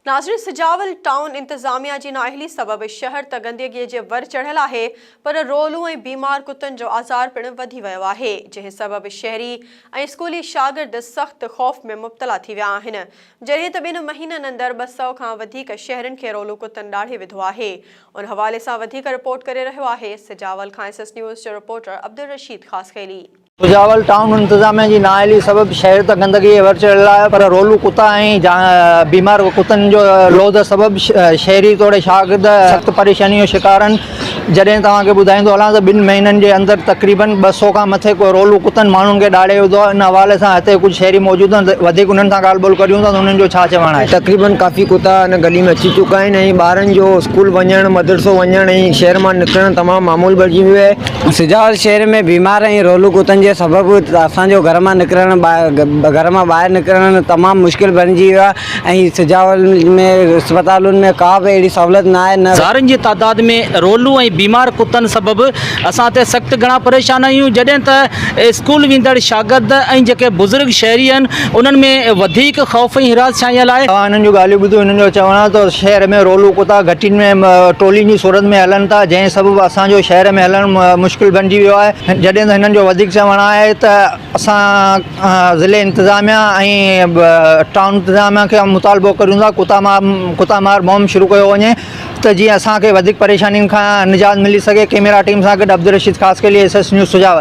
ناظرين سجاول ٽائون انتظاميا جي نااهلي سبب شهر ته گندگي جي ور چڙهيل آهي پر رولو ۽ بيمار ڪتن جو آزار پڻ وڌي ويو آهي جنهن سبب شهري ۽ اسڪولي شاگرد سخت خوف ۾ مبتلا ٿي ويا آهن جڏهن ته ٻن مهينن اندر 200 کان وڌيڪ شهرين کي رولو ڪتن ڏاڙهي وڌو آهي ان حوالي سان وڌيڪ رپورٽ ڪري رهيو آهي سجاول کان ايس ايس نيوز جو رپورٽر عبدالرشيد خاصخيلي. سجاول ٽائون انتظاميا جي نااهلي سبب شهر ته گندگي جي ور چڙهيل آهي پر رولو ڪتا ۽ بيمار ڪتن جو لوڌ سبب شهري توڙي شاگرد سخت پريشاني جو شڪار آهن جڏهن توهان کي ٻڌائيندو هلان ته ٻن مهينن جي اندر تقريبن 200 کان مٿي رولو ڪتن ماڻهن کي ڏاڙهي وڌو آهي ان حوالي سان هتي ڪجهه شهري موجود آهن وڌيڪ انهن سان ڳالهه ٻولهه ڪريون ٿا ته انهن جو ڇا چوڻ آهي. تقريبن ڪافي ڪتا هن گلي ۾ اچي چڪا آهن ۽ ٻارن جو اسڪول وڃڻ مدرسو وڃڻ ۽ شهر مان نڪرڻ تمام معمول بڻجي ويو آهي. سجاول شهر ۾ بيمار ۽ رولو ڪتن جي سبب اسان جو گهر مان نڪرڻ گهر مان ٻاهر نڪرڻ تمام مشڪل بڻجي ويو آهي ۽ سجاول ۾ اسپتالن ۾ ڪا به اهڙي سهولت نه آهي نه هزارن جي تعداد ۾ رولو ۽ بيمار ڪتن سبب اسان تي سخت گهڻا پريشان آهيون جڏهن ته اسڪول ويندڙ شاگرد ۽ جيڪي بزرگ شهري آهن انهن ۾ وڌيڪ خوف ۽ هراس ڇانيل آهي. توهان انهن جون ڳالهيون ٻڌو انهن جو چوڻ آهي ته شهر ۾ رولو ڪتا گهٽين ۾ ٽولين جي صورت ۾ هلن ٿا جنهن سبب اسان جو شهر ۾ هلڻ مشڪل بڻجي ويو آهي جڏهن ته هنن جو وڌيڪ چوڻ آهي ته اسان ضلعي انتظاميا ۽ ٽائون انتظاميا کي مطالبو ڪريون ٿا ڪتا مار ڪتا مار مهم شروع ڪيو وڃي ته جيئن اسان کي وڌيڪ پريشانين کان نجات ملي سگهي ڪيميرا ٽيم سان گڏ Abdul Rasheed Khaskheli S S news Sujawal.